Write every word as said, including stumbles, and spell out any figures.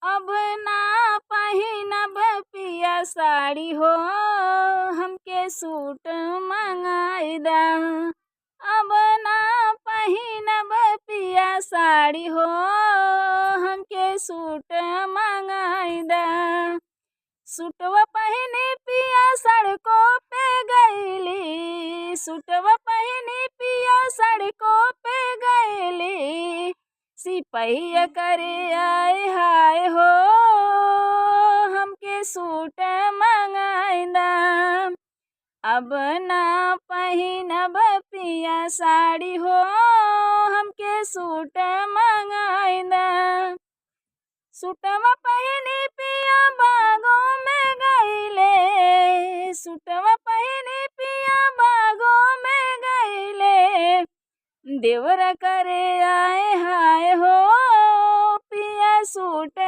अब ना पहिनब पिया साड़ी हो, हमके सूट मंगाई दा। अब ना पहिनब पिया साड़ी हो, हमके सूट मंगाई दा। सूटवा पहिनी पिया सड़कों पे गईली, सूटवा पहिनी पिया सड़कों पे गईली। सिपहिया करे आए हाय हो, हमके सूट मंगाई दा। अब ना पहिनब पिया साड़ी हो, हमके सूट मंगाई दा। सूटवा पहिनी पिया बागों में गईले, सूटवा पहिनी पिया बागों में गईले। देवरा करे आए हाय हो, पिया सूट